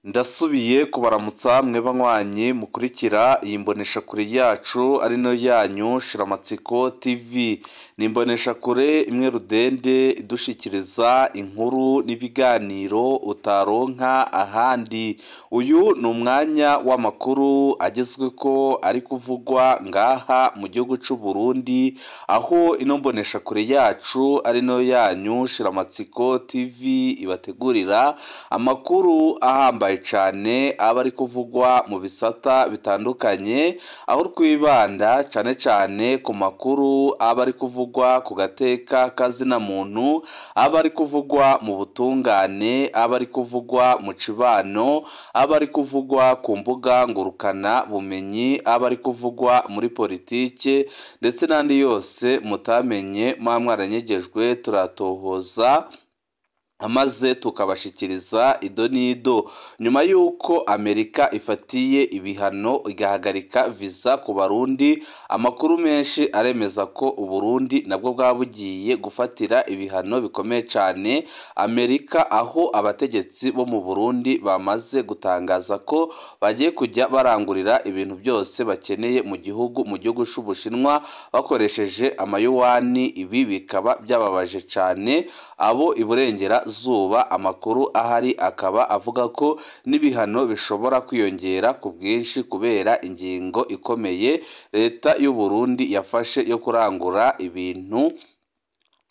Ndasubiye kubaramutsa mwe banywanyi mukurikira iyi mboneshakure yacu ari nayo yanyu Shiramatsiko TV. Ni imboneshakure imwe rudende idushikiriza inkuru n'ibiganiro utaronka ahandi. Uyu ni umwanya w'amakuru agezweko ari kuvugwa ngaha mu gihugu c'u Burundi, aho ino mboneshakure yacu ari nayo yanyu Shiramatsiko TV ibategurira amakuru ahambaye cane aba ari kuvugwa mu bisata bitandukanye, aho twibanda cane cane ku makuru aba ari kuvugwa ku gateka kazina muntu, aba ari kuvugwa mu butungane, aba ari kuvugwa mu cibano, aba ari kuvugwa ku mbuga ngurukana bumenyi, aba ari kuvugwa muri politike ndetse n'andi yose mutamenye muba mwaranyegejwe turatohoza maze tukabashikiriza ido n'ido. Nyuma y'uko Amerika ifatiye ibihano igahagarika visa ku Barundi, amakuru menshi aremeza ko Uburundi nabwo bwaba bugiye gufatira ibihano bikomeye cane Amerika, aho abategetsi bo mu Burundi bamaze gutangaza ko bagiye kujya barangurira ibintu byose bakeneye mu gihugu c'Ubushinwa bakoresheje amayuwani. Ibi bikaba byababaje cane abo iburengera zuba. Amakuru ahari akaba avuga ko n'ibihano bishobora kwiyongera ku bwinshi kubera ingingo ikomeye leta y'u Burundi yafashe yo kurangura ibintu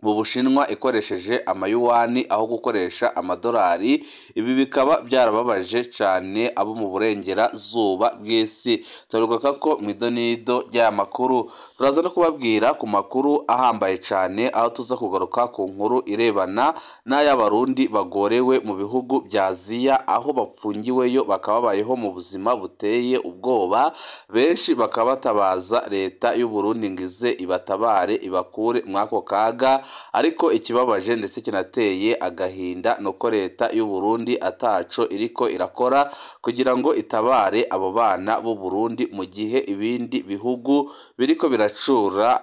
mu Bushinwa ikoresheje amayuwani aho gukoresha amadolari. Ibi bikaba byarababaje cane abo mu burengera zuba bw'isi. Turagaruka ko mu idonido ry'aya makuru turaza no kubabwira ku makuru ahambaye cane, aho tuza kugaruka ku nkuru irebana n'ay'Abarundi bagorewe mu bihugu bya Aziya, aho bapfungiweyo bakaba babayeho mu buzima buteye ubwoba. Benshi bakaba batabaza leta y'u Burundi ngo ize ibatabare ibakure mw'ako kaga. Ariko ikibabaje ndetse kinateye agahinda nuko leta y'u Burundi ataco iriko irakora kugira ngo itabare abo bana b'u Burundi, mu gihe ibindi bihugu biriko biracura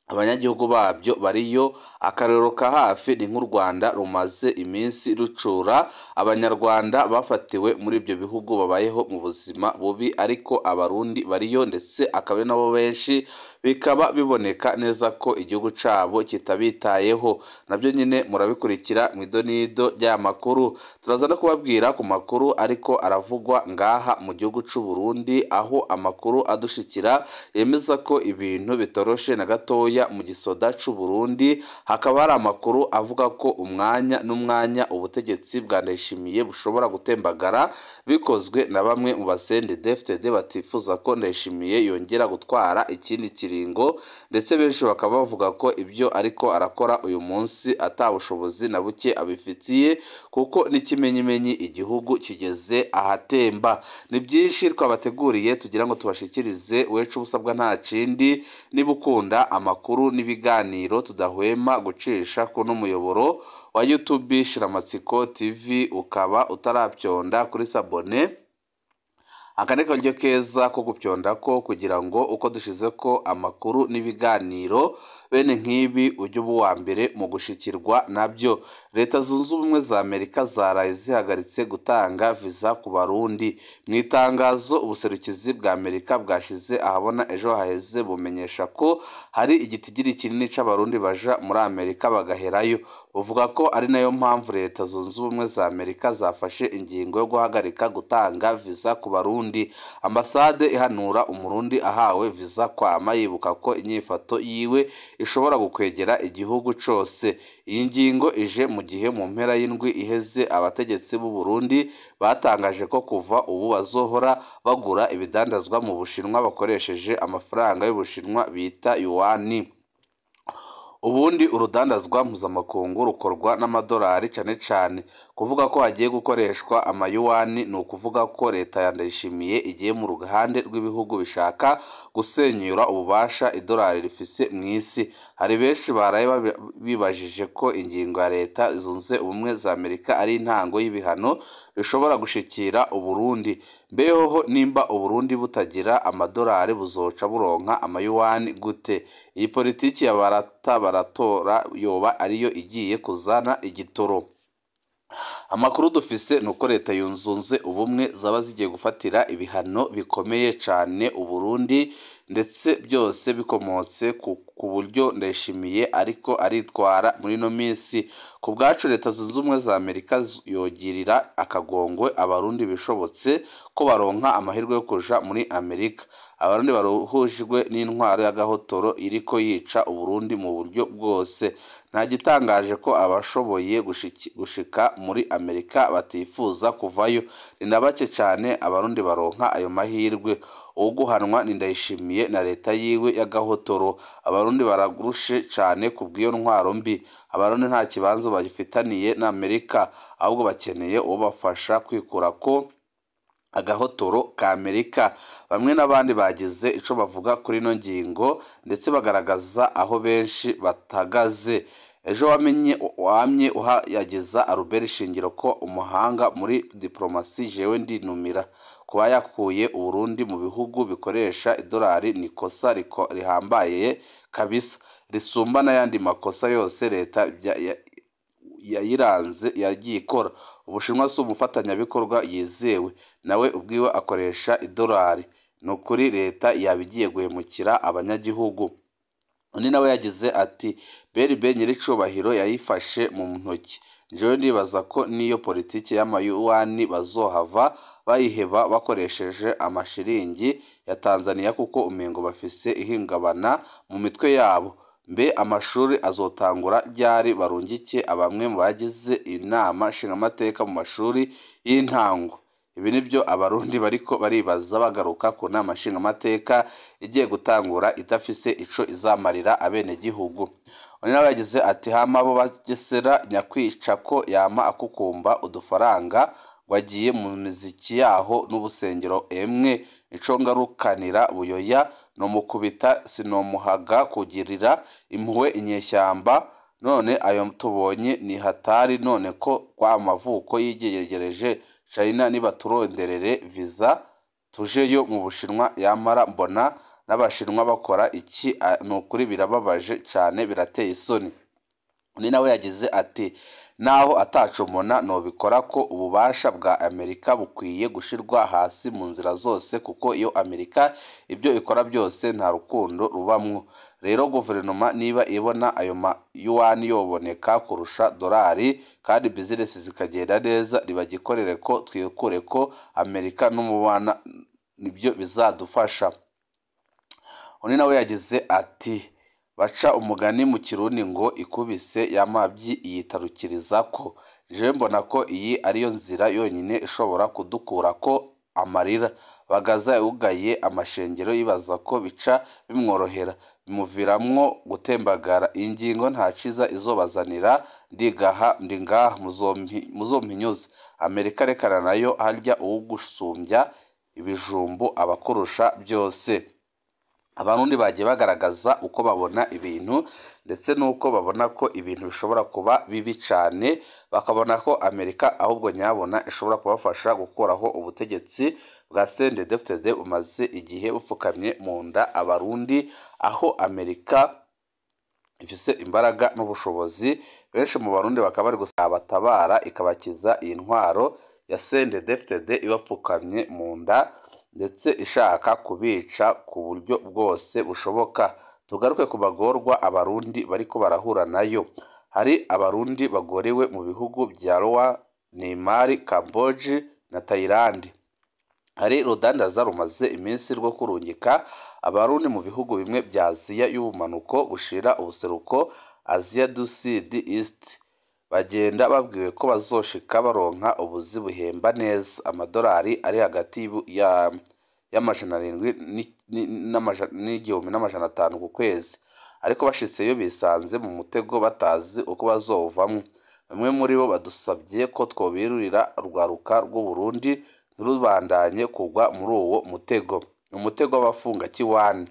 abanyagihugu babyo bariyo. Akarorero ka hafi ni nk'u Rwanda rumaze iminsi rucura abanyarwanda bafatiwe muri ibyo bihugu babayeho mu buzima bubi, ariko Abarundi bariyo ndetse akaba ari nabo benshi, bikaba biboneka neza ko igihugu cabo kitabitayeho. Nabyo nyine murabikurikira mu idonido ry'aya makuru. Turaza no kubabwira ku makuru ariko aravugwa ngaha mu gihugu c'u Burundi, aho amakuru adushikira yemeza ko ibintu bitoroshe na gatoya mu gisoda c'u Burundi. Hakaba hari amakuru avuga ko umwanya n'umwanya ubutegetsi bwa Ndayishimiye bushobora gutembagara bikozwe na bamwe mu basende-DFDD batifuza ko Ndayishimiye yongera gutwara ikindi kiringo, ndetse benshi bakaba bavuga ko ibyo ariko arakora uyu munsi ata bushobozi na buke abifitiye, kuko n'ikimenyimenyi igihugu kigeze ahatemba. Ni byinshi twabateguriye tugira ngo tubashikirize. Wecu ubusabwa nta kindi, niba ukunda amakuru n'ibiganiro tudahwema gucisha kuno muyoboro wa YouTube Shiramatsiko TV, ukaba utarabyonda kuri sabone, aka ni karyo keza ko gupyonda ko kugira ngo uko dushize ko amakuru n'ibiganiro bene nk'ibi ujye uba uwa mbere mu gushikirwa nabyo. Leta Zunze Ubumwe za Amerika zaraye zihagaritse gutanga visa ku Barundi. Mu itangazo ubuserukizi bwa Amerika bwashize ahabona ejo haheze bumenyesha ko hari igitigiri kinini c'Abarundi baja muri Amerika bagaherayo. Buvuga ko ari nayo mpamvu Leta Zunze Ubumwe za Amerika zafashe ingingo yo guhagarika gutanga visa ku Barundi. Ambasade ihanura Umurundi ahawe visa kwama yibuka ko inyifato yiwe ishobora gukwegera igihugu cose. Iyi ngingo ije mu gihe mu mpera y'indwi iheze abategetsi b'u Burundi batangaje ko kuva ubu bazohora bagura ibidandazwa mu Bushinwa bakoresheje amafaranga y'Ubushinwa bita yuwani. Ubundi urudandazwa mpuzamakungu rukorwa n'amadolari cane cane. Kuvuga ko hagiye gukoreshwa amayuwani ni ukuvuga ko leta ya Ndayishimiye igiye mu ruhande rw'ibihugu bishaka gusenyura ububasha idolari rifise mw'isi. Hari benshi baraye bibajije ko ingingo ya Leta Zunze Ubumwe za Amerika ari intango y'ibihano bishobora gushikira Uburundi. Mbeho nimba Uburundi butagira amadolari buzoca buronka amayuwani gute? Iyi politiki ya barata baratora yoba ariyo igiye kuzana igitoro. Amakuru dufise nuko leta yunzunze ubumwe zaba zigiye gufatira ibihano bikomeye cane Uburundi, ndetse byose bikomotse ku buryo Ndayishimiye ariko aritwara muri ino minsi. Ku bwacu leta zunze ubumwe za Amerika yogirira akagongwe abarundi bishobotse ko baronka amahirwe yo kuja muri Amerika. Abarundi baruhujwe n'intwaro y'agahotoro iriko yica Uburundi mu buryo bwose. Nta gitangaje ko abashoboye gushika muri Amerika batifuza kuvayo. Ni na bake cane abarundi baronka ayo mahirwe. Uwuguhanwa ni Ndayishimiye na leta yiwe y'agahotoro. Abarundi baragurushe cane kubw'iyo ntwaro mbi. Abarundi nta kibanza bagifitaniye na Amerika, ahubwo bakeneye uwobafasha kwikurako agahotoro ka Amerika. Bamwe n'abandi bagize ico bavuga kuri ino ngingo, ndetse bagaragaza aho benshi batagaze. Ejo wamye uhayageza Albert Shingiro ko umuhanga muri diplomasi, jewe ndinumira. Kuba yakuye Uburundi mu bihugu bikoresha idolari ni ikosa rihambaye kabisa, risumba n'ayandi makosa yose leta yayiranze yagiye ikora. Ubushinwa si umufatanyabikorwa yizewe, nawe ubwiwe akoresha idolari. Ni ukuri leta yaba igiye guhemukira abanyagihugu. Undi nawe yagize ati BRB nyiricubahiro yayifashe mu ntoki. Jewe ndibaza ko n'iyo politiki y'amayuwani bazohava bayiheba bakoresheje amashiringi ya Tanzania, kuko umengo bafise ihingabana mu mitwe yabo. Mbe amashuri azotangura ryari barungike abamwe mu bagize inama nshingamateka mu mashuri y'intango? Ibi nibyo abarundi bariko baribaza bagaruka ku nama nshingamateka igiye gutangura idafise ico izamarira abenegihugu. Undi nawe yagize ati hama abo bagesera nyakwica ko yama akukumba udufaranga wagiye mu miziki yaho n'ubusengero, emwe ico ngarukanira Buyoya nomukubita sinomuhaga kugirira impuhwe inyeshyamba, none ayo tubonye ni hatari, none ko kwa mavuko yigeregereje China nibaturonderere visa tujeyo mu Bushinwa, yamara mbona n'abashinwa bakora iki? Nukuri birababaje cane, birateye isoni. Undi nawe yagize ati naho atacomona nobikora ko ububasha bwa Amerika bukwiye gushirwa hasi mu nzira zose, kuko iyo Amerika ibyo ikora byose nta rukundo rubamwo. Rero guverinoma niba ibona ayo mayuwani yoboneka kurusha dolari kandi business zikagenda neza, ribagikorere ko twikure ko Amerika n'umubana nibyo bizadufasha. Undi nawe yagize ati baca umugani mu Kirundi ngo ikubise yamabyi yitarukiriza ko. Jewe mbona ko iyi ariyo nzira yonyine ishobora kudukura ko amarira. Bagaza yugaye amashengero yibaza ko bica bimworohera, bimuviramwo gutembagara. Iyi ngingo nta ciza izobazanira, ndigaha ndi ngaha muzompinyuze. Amerika rekana nayo, harya uwugusumbya ibijumbu abakurusha byose. Abarundi bagiye bagaragaza uko babona ibintu, ndetse n'uko babona ko ibintu bishobora kuba bibi cane, bakabona ko Amerika ahubwo nyabona ishobora kubafasha gukuraho ubutegetsi bwa CNDD-FDD bumaze igihe bupfukamye mu nda abarundi, aho Amerika ifise imbaraga n'ubushobozi. Benshi mu barundi bakaba bari gusaba batabara ikabakiza iyi ntwaro ya CNDD-FDD ibapfukamye mu nda, ndetse ishaka kubica ku buryo bwose bushoboka. Tugaruke ku bagorwa abarundi bariko barahura nayo. Hari abarundi bagorewe mu bihugu bya Laos, Myanmar, Cambodia na Thailand. Hari urudandaza rumaze iminsi rwo kurungika abarundi mu bihugu bimwe bya Aziya y'ubumanuko bushira ubuseruko, Asia du Sud East. Bagenda babwiwe ko bazoshika baronka ubuzi buhemba neza, amadolari ari hagati y'700 n'1500 ku kwezi, ariko bashitseyo bisanze mu mutego batazi uko bazovamwo. Bamwe muri bo badusabye ko twobirurira urwaruka rw'Uburundi ntirubandanye kugwa muri uwo mutego, umutego w'abafunga kiwani.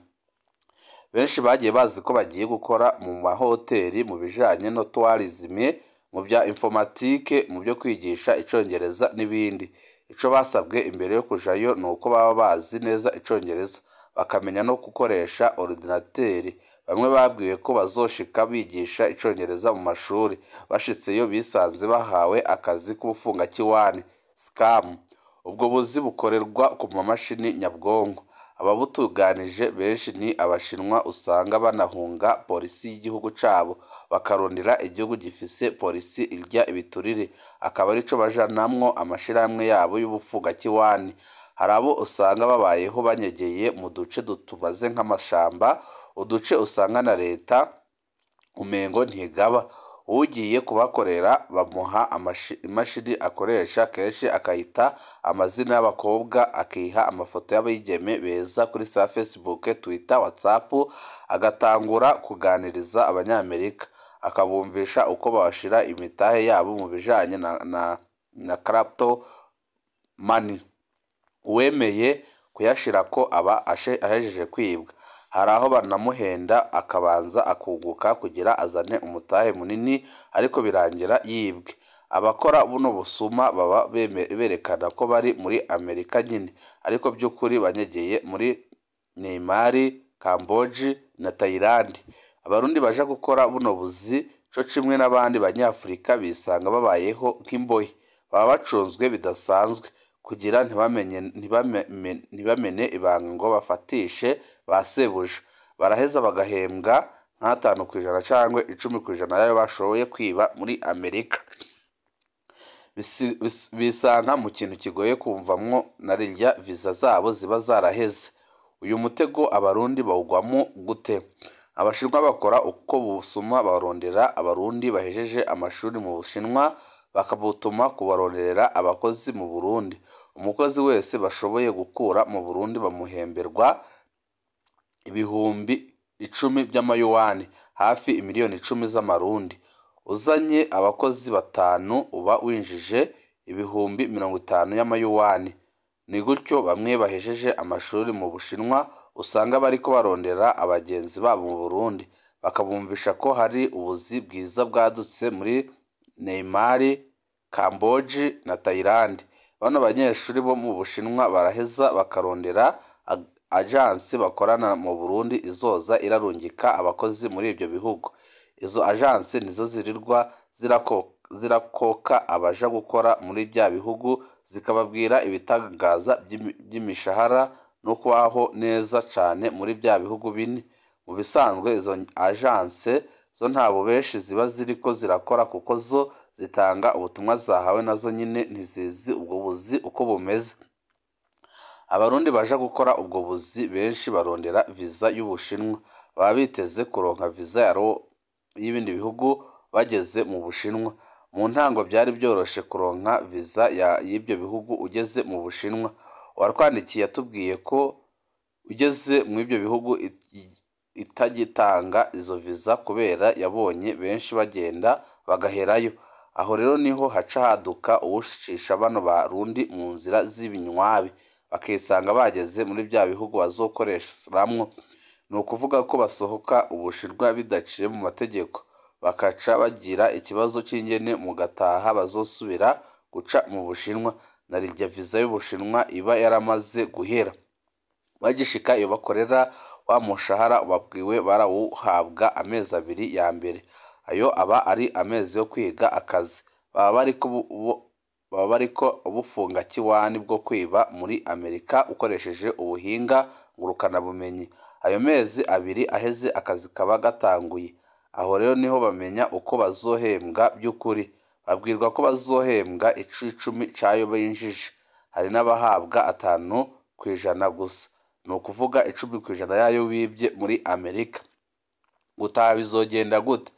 Benshi bagiye bazi ko bagiye gukora mu mahoteli, mu bijanye no tourism, mu bya informatique, mu byo kwigisha icongereza n'ibindi. Ico basabwe imbere yo kujayo ni uko baba bazi neza icongereza, bakamenya no gukoresha ordinateur, Bamwe babwiwe ko bazoshika bigisha icongereza mu mashuri, bashitseyo bisanze bahawe akazi k'ubufungakiwani scam. Ubwo buzi bukorerwa ku mamashini nyabwonko. Ababutunganije benshi ni Abashinwa, usanga banahunga polisi y'igihugu cabo bakarondera igihugu gifise polisi irya ibiturire, akaba arico bajanamwo amashirahamwe yabo y'ubufungakiwani. Hari abo usanga babayeho banyegeye mu duce tumaze nk'amashamba, uduce usanga na leta umengo ntigaba. Uwugiye kubakorera bamuha imashini akoresha, kenshi akayita amazina y'abakobwa, akiha amafoto y'abigeme beza kuri za Facebook, Twitter, WhatsApp, agatangura kuganiriza Abanyamerika, akabumvisha uko bashira imitahe yabo mu bijanye na crypto money. Uwemeye kuyashirako aba ahejeje kwibwa. Hari aho banamuhenda akabanza akunguka kugira azane umutahe munini, ariko birangira yibwe. Abakora buno busuma baba berekana ko bari muri Amerika nyine, ariko by'ukuri banyegeye muri Myanmar, Cambodge na Thailand. Abarundi baja gukora buno buzi co kimwe n'abandi banyafurika bisanga babayeho nk'imbohe, baba bacunzwe bidasanzwe kugira ntibamene ibanga ngo bafatishe ba sebuja. Baraheza bagahembwa nka 5% cangwa 10% y'ayo bashoboye kwiba muri Amerika. Bisanga mu kintu kigoye kumvamwo na rirya viza zabo ziba zaraheze. Uyu mutego Abarundi bawugwamwo gute? Abashinwa bakora uko busuma barondera Abarundi bahejeje amashuri mu Bushinwa, bakabutuma kubaronderera abakozi mu Burundi. Umukozi wese bashoboye gukura mu Burundi bamuhemberwa 10,000 vy'amayuwani, hafi imiliyoni 10 z'amarundi. Uzanye abakozi batanu uba winjije 50,000 y'amayuwani. Ni gutyo bamwe bahejeje amashuri mu Bushinwa usanga bariko barondera abagenzi babo mu Burundi, bakabumvisha ko hari ubuzi bwiza bwadutse muri Myanmar, Cambodge na Thailand. Bano banyeshuri bo mu Bushinwa baraheza bakarondera agence bakorana mu Burundi izoza irarungika abakozi muri ivyo bihugu. Izo agence nizo zirirwa zirakoka abaja gukora muri vya bihugu, zikababwira ibitangaza vy'imishahara no kubaho neza cane muri vya bihugu bine. Mu bisanzwe izo agence zo nta bubeshi ziba ziriko zirakora, kuko zo zitanga ubutumwa zahawe, nazo nyene ntizizi ubwo buzi uko bumeze. Abarundi baja gukora ubwo buzi benshi barondera viza y'Ubushinwa, baba biteze kuronka viza y'ibindi bihugu bageze mu Bushinwa. Mu ntango vyari vyoroshe kuronka viza y'ivyo bihugu ugeze mu Bushinwa. Uwatwandikiye yatubwiye ko ugeze mw'ivyo bihugu itagitanga izo viza kubera yabonye benshi bagenda bagaherayo. Aho rero niho haca haduka uwushisha bano Barundi mu nzira z'ibinywabi, bakisanga bageze muri vya bihugu bazokoreramwo. Ni ukuvuga ko basohoka Ubushinwa bidaciye mu mategeko, bakaca bagira ikibazo c'ingene mu gataha bazosubira guca mu Bushinwa, na rirya viza y'Ubushinwa iba yaramaze guhera. Bagishika iyo bakorera, wa mushahara babwiwe barawuhabwa amezi 2 ya mbere. Ayo aba ari amezi yo kwiga akazi. Baba bariko ubufungakiwani bwo kwiba muri Amerika ukoresheje ubuhinga ngurukanabumenyi. Ayo mezi 2 aheze akazi kaba gatanguye. Aho rero niho bamenya uko bazohembwa by'ukuri. Babwirwa ko bazohembwa icumi c'ayo binjije. Hari n'abahabwa 5% gusa, ni ukuvuga 10% y'ayo bibye muri Amerika. Gutaha bizogenda gute?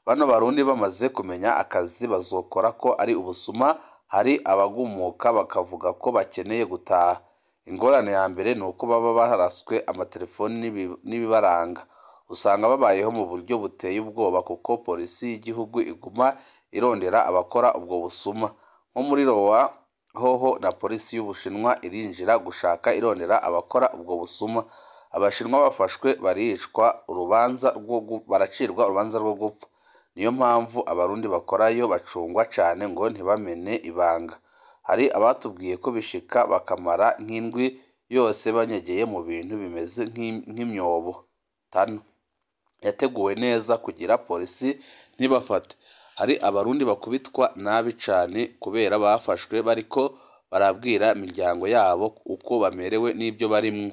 Bano Barundi bamaze kumenya akazi bazokora ko ari ubusuma, hari abagumuka bakavuga ko bakeneye gutaha. Ingorane ya mbere ni uko baba baraswe amatelefoni n'ibibaranga. Usanga babayeho mu buryo buteye ubwoba kuko polisi y'igihugu iguma irondera abakora ubwo busuma. Nko muri Rowa hoho na polisi y'Ubushinwa irinjira gushaka irondera abakora ubwo busuma. Abashinwa bafashwe baricwa urubanza baracirwa urubanza rwo gupfa. Niyo mpamvu Abarundi bakorayo bacungwa cane ngo ntibamene ibanga. Hari abatubwiye ko bishika bakamara nk'indwi yose banyegeye mu bintu bimeze nk'imyobo tano. yateguwe neza kugira polisi ntibafate. Hari abarundi bakubitwa nabi cane kubera bafashwe bariko barabwira imiryango yabo uko bamerewe n'ibyo barimwo.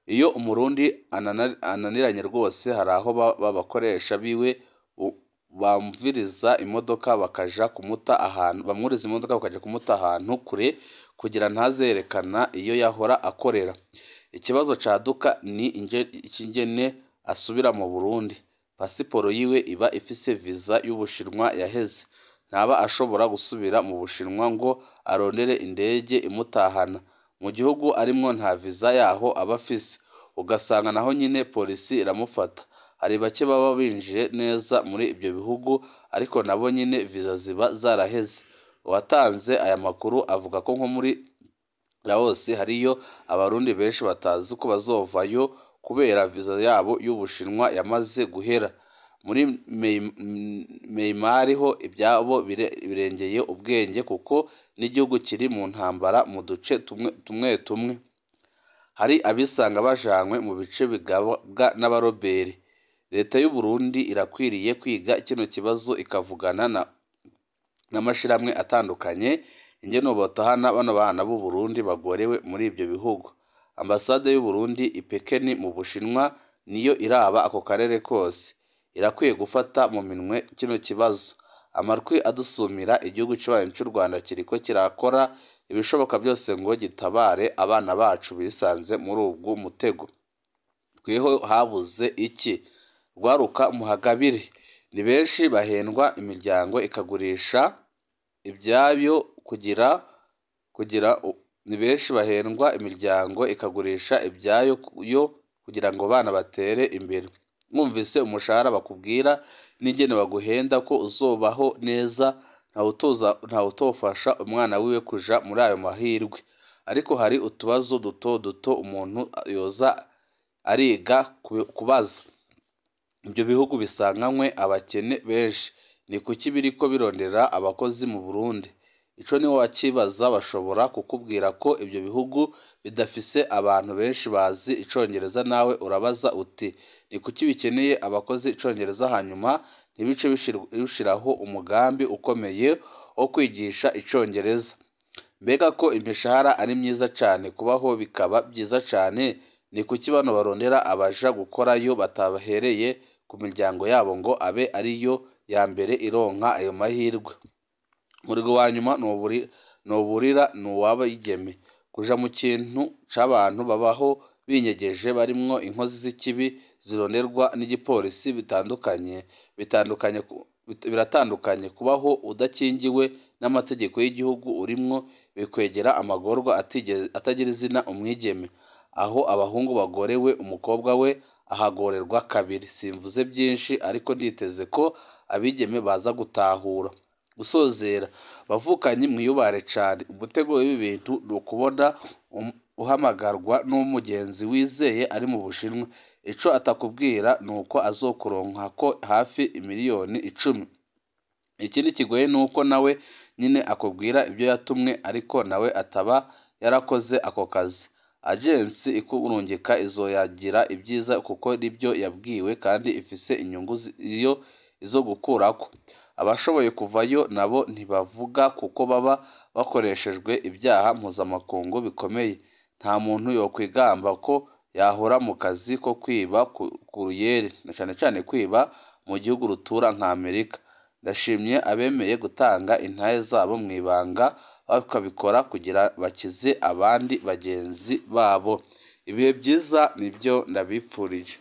Iyo umurundi ananiranye rwose hari aho babakoresha biwe bamviriza imodoka bakaja kumuta ahantu, bamwuriza imodoka bakaja kumuta ahantu kure kugira ntazerekana iyo yahora akorera. Ikibazo caduka ni ikingene asubira mu Burundi. Pasiporo yiwe iba ifise visa y'Ubushinwa yaheze, ntaba ashobora gusubira mu Bushinwa ngo arondere indege imutahana. Mu gihugu arimwo nta visa yaho aba afise, ugasanga naho nyine polisi iramufata. Hari bake baba binjiye neza muri ibyo bihugu ariko nabo nyine visa ziba zaraheze. Uwatanze aya makuru avuga ko nko muri Laos hariyo abarundi benshi batazi uko bazovayo kubera visa yabo y'Ubushinwa yamaze guhera. Muri Myanmar ho ibyabo birengeye ubwenge kuko n'igihugu kiri mu ntambara mu duce tumwe tumwe. Hari abisanga bajanywe mu bice bigabwa n'abaroberi. Leta y'u Burundi irakwiriye kwiga kino kibazo ikavugana n'amashirahamwe atandukanye ingene botahana bano bana b'u Burundi bagorewe muri ibyo bihugu. Ambasade y'u Burundi i Pekin mu Bushinwa niyo iraba ako karere kose, irakwiye gufata mu minwe kino kibazo. Amatwi adusumira igihugu kibanyi cy'u Rwanda kiriko kirakora ibishoboka byose ngo gitabare abana bacu bisanze muri ubwo mutego. Tweho habuze iki? Rwaruka muhagabire. Ni benshi bahendwa imiryango ikagurisha ibyayo kugira ni benshi bahendwa imiryango ikagurisha ibyayo yo kugira ngo bana batere imbere. Mwumvise umushahara bakubwira n'ingene baguhenda ko uzobaho neza, ntawutofasha umwana wiwe kuja muri ayo mahirwe. Ariko hari utubazo duto duto umuntu yoza ariga kubaza. Ibyo bihugu bisanganywe abakene benshi, ni kuki biriko birondera abakozi mu Burundi? Ico ni wakibaza bashobora kukubwira ko ibyo bihugu bidafise abantu benshi bazi icongereza, nawe urabaza uti ni kuki bikeneye abakozi icongereza, hanyuma ntibice bishiraho umugambi ukomeye wo kwigisha icongereza. Mbega ko imishahara ari myiza cane, kubaho bikaba byiza cane, ni kuki bano barondera abaja gukorayo batabahereye ku miryango yabo ngo abe ariyo ya mbere ironka ayo mahirwe? Umurwi wa nyuma nuburira nuwabigeme kuja mu kintu c'abantu babaho binyegeje barimwo inkozi z'ikibi zironderwa n'igipolisi bitandukanye biratandukanye. Kubaho udakingiwe n'amategeko y'igihugu urimwo bikwegera amagorwa atagira izina umwigeme. Aho abahungu bagorewe umukobwa we ahagorerwa kabiri. Simvuze byinshi ariko nditeze ko abigeme baza gutahura. Gusozera, bavukanyi mwiyubare cane. Umutego w'ibi bintu ni ukubona uhamagarwa n'umugenzi wizeye ari mu Bushinwa. Ico atakubwira ni uko azokuronka ko hafi 10 miliyoni. Ikindi kigoye ni uko nawe nyine akubwira ibyo yatumwe ariko nawe ataba yarakoze ako kazi. Agensi ikurungika izoyagira ibyiza kuko nibyo yabwiwe kandi ifise inyungu iyo izo gukurako. Abashoboye kuvayo nabo ntibavuga kuko baba bakoreshejwe ibyaha mpuzamakungu bikomeye. Nta muntu yokwigamba ko yahora mu kazi ko kwiba ku ruyeri, na cane cane kwiba mu gihugu rutura nka Amerika. Ndashimye abemeye gutanga intahe zabo mu ibanga bakabikora kugira bakize abandi bagenzi babo. Ibihe byiza nibyo ndabipfurije.